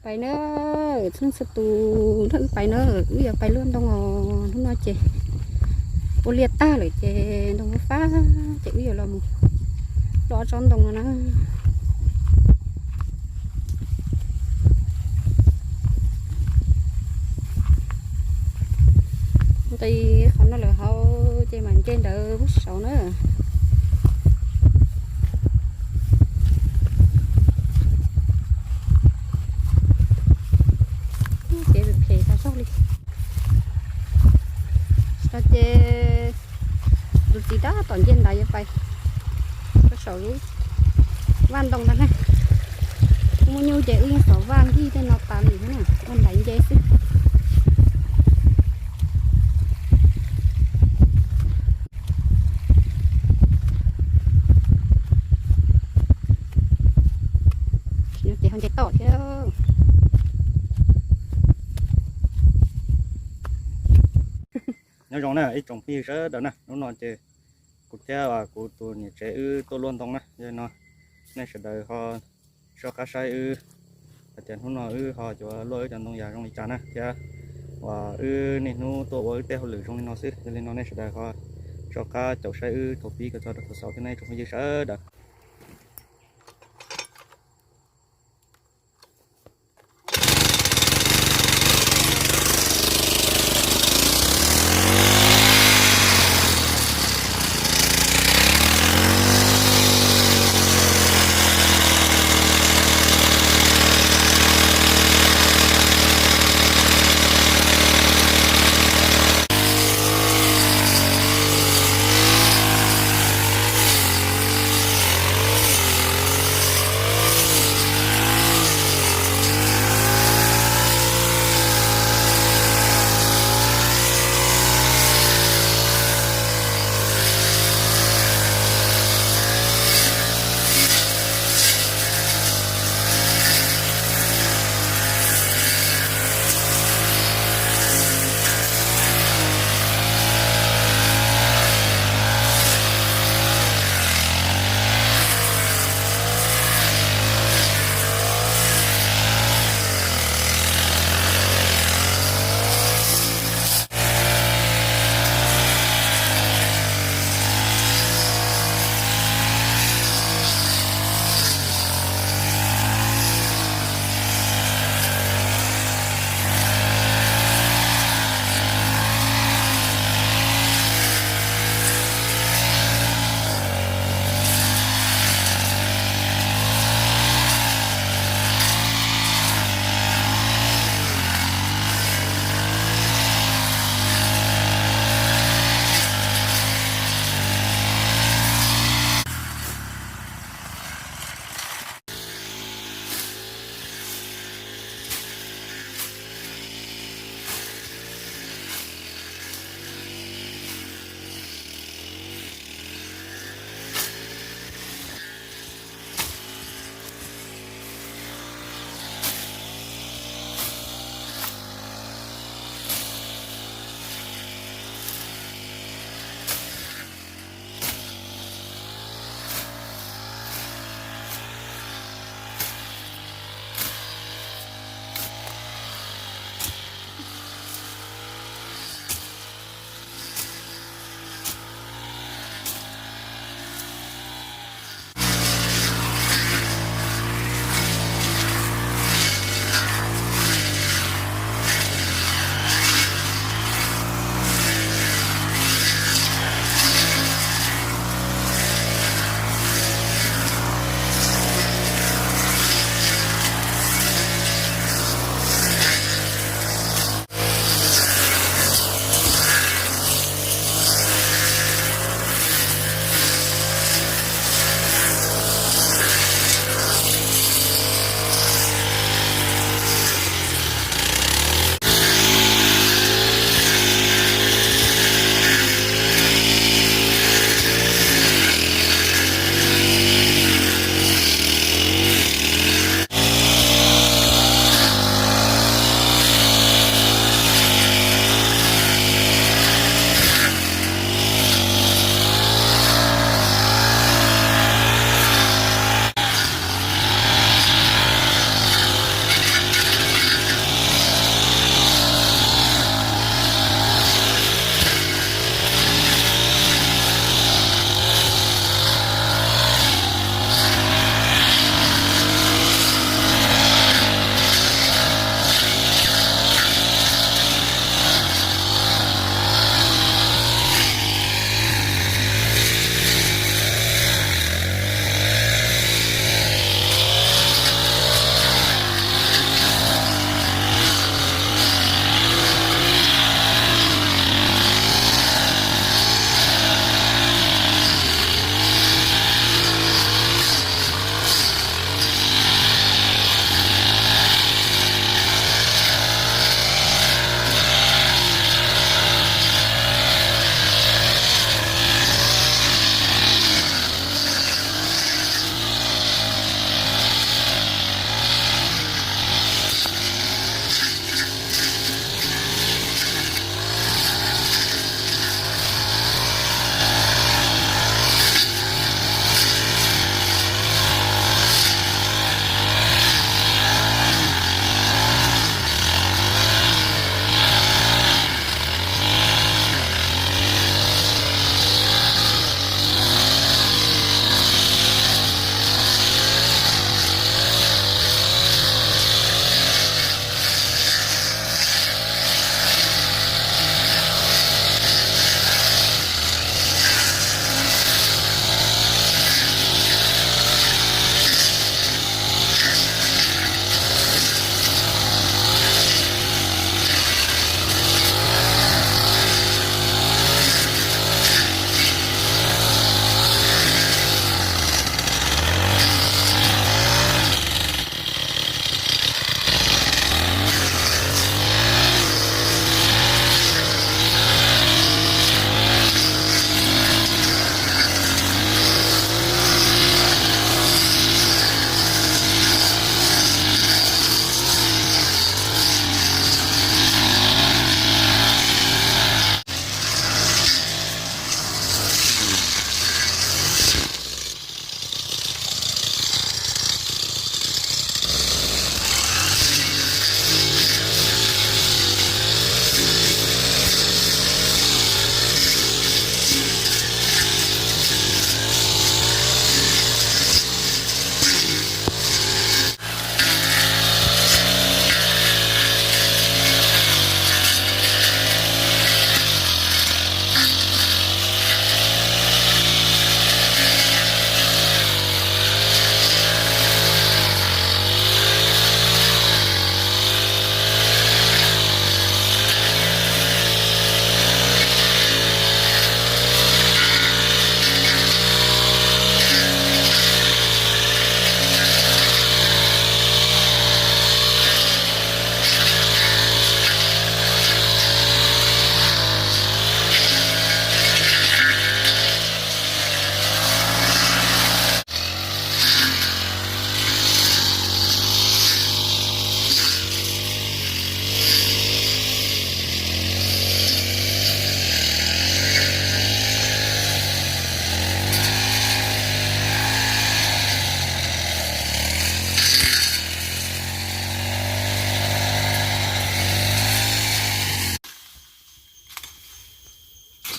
Pais na, txhua leej txhua tus nrog wb pais na, wb yuav pais luaj ntoo os. Hnub no ces ua liaj tag lawm ces ntoo fab fab ces wb yuav los mus luaj ob tsob ntoo no na. Nqis qhov no lawm hauv ces mam nce ntawd pub saud na. Kev phem tas zog li. Ces tus txiv tab tom nce ntawd yuav pais rau saum lub vaj ntoo ntag na. Muaj nyuj ces wb yeej xov vaj nkig tej no tas li na, ua ntaiv nce xwb. Ces ho nce toj thiab. Nyob zoo na ib tsoom phooj ywg sawv daws na, hnub no ces kuv thiab kuv tus niam tsev wb tuaj luaj ntoo na, yog li no nej sawv daws ho soj qab saib wb hais tias hnub no wb ho yuav luaj wb cov ntoo yas zoo li cas na thiab uas wb niaj hnub tuaj ua wb tej hauj lwm zoo li no xwb. Yog li no nej sawv daws ho soj qab caum saib wb thaum pib kom txog rau thaum xaus thiab nej tsoom phooj ywg sawv daws.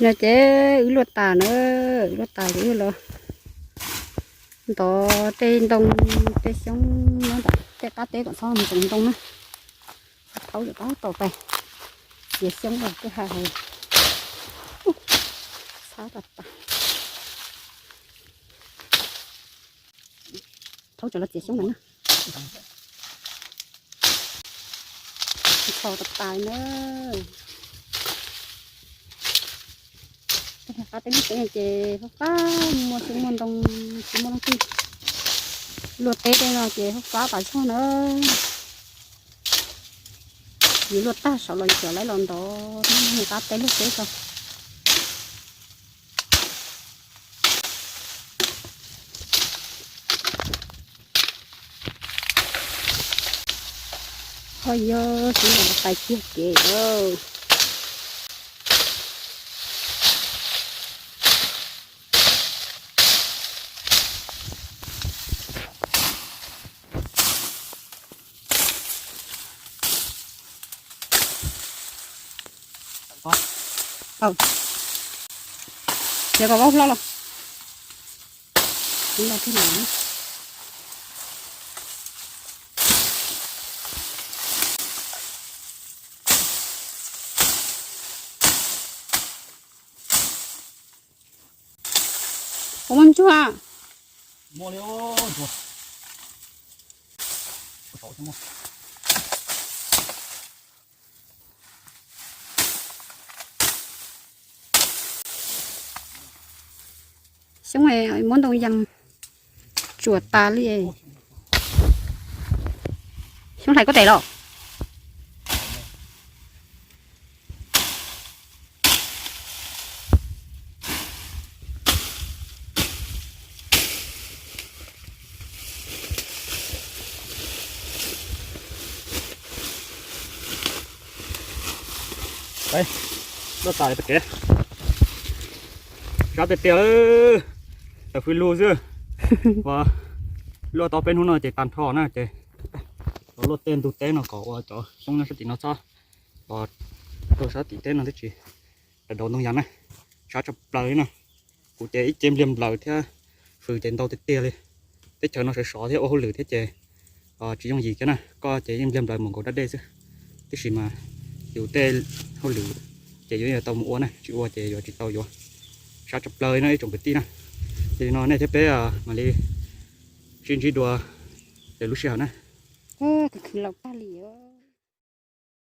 No ces wb luaj tas na, wb luaj tas ces wb los ntov tej ntoo, tej xyoob nyob ntawm tej qab teb kom txhob mus ntoo na. Thaub yuav tab tom pais txiav xyoob los twb hais hais, xab tas tas. Thaub tseem los txiav xyoob ntawd na. Txhos tas tas na. Qab teb lub tsev ces fab fab, muaj xyoob muaj ntoo, tsis muaj leej twg luaj teb tej no ces fab fab tas zog na. Yus luaj tag saud los yus cov laib los ntov qab teb luaj teb ko. Ho yog xyov tais kiag kev. Yog koj vaub hlob los, puas muaj ntsuag? Xyoob muab ntoo yees tsuam tas li. Xyoob hlais koj tes los? Luaj tas pem kev, sab tiag tiag, tawm fws lug xwb. Luaj tau peb hnub no ces tag nrho na ces luaj tej ntug teb no kom ua cov xyoob nyob sab tim no txhob, rau sab tim teb no twb tsis daus ntoo yas na, sab tshaj plaws li na. Kuv ces ib ce npliag nplaws thiab, fws ces ntau tiag tiag li. Teb chaws no sov sov thiab ua hauj lwm thiab ces tsis yooj yim kiag na, koj ces yeej npliag nplaws mus nkaus dab dej xwb. Tiam sis mas yus tej hauj lwm ces yuav tau mus ua na, tsis ua ces yuav tsis tau yuav. Sab tshaj plaws li no ib tsoom kwv tij na. Ces li no nej thiab peb mam li sib ntsib dua lwm lub sij hawm na. Khwv laus tag li.